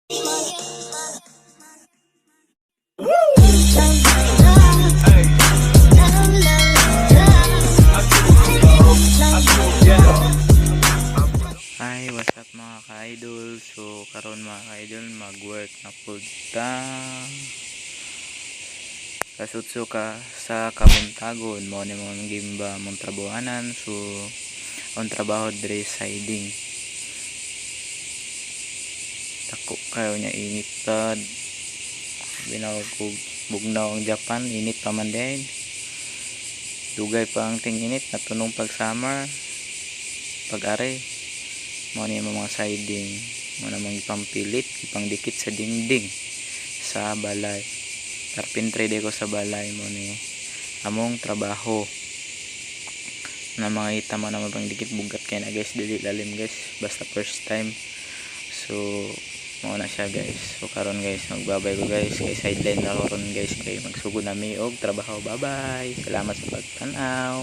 Hi, what's up, mga ka-idol? So, karon, mga ka-idol, mag-work na pud ta. Kasutso ka sa kabuntagon mo ni mga gimba mong trabahanan. So, ang trabaho diri, siding. Dako kayo niya, init tad. Binaw ko bugnaw ang Japan, init pa man din. Dugay pa ang ting-init, natunong pag summer. Pag-are, mo ni mga siding mo namang ipampilit, ipangdikit sa dingding sa balay. Carpentry ko sa balay mo ni among trabaho na mga ita mo naman pangdikit. Bugat kay na, guys, dili lalim, guys, basta first time. So mo na siya, guys. So karon, guys, magbabay ko, guys, kay sideline na ko ron, guys, kay magsugod na mi og trabaho. Bye bye, salamat sa pagtan-aw.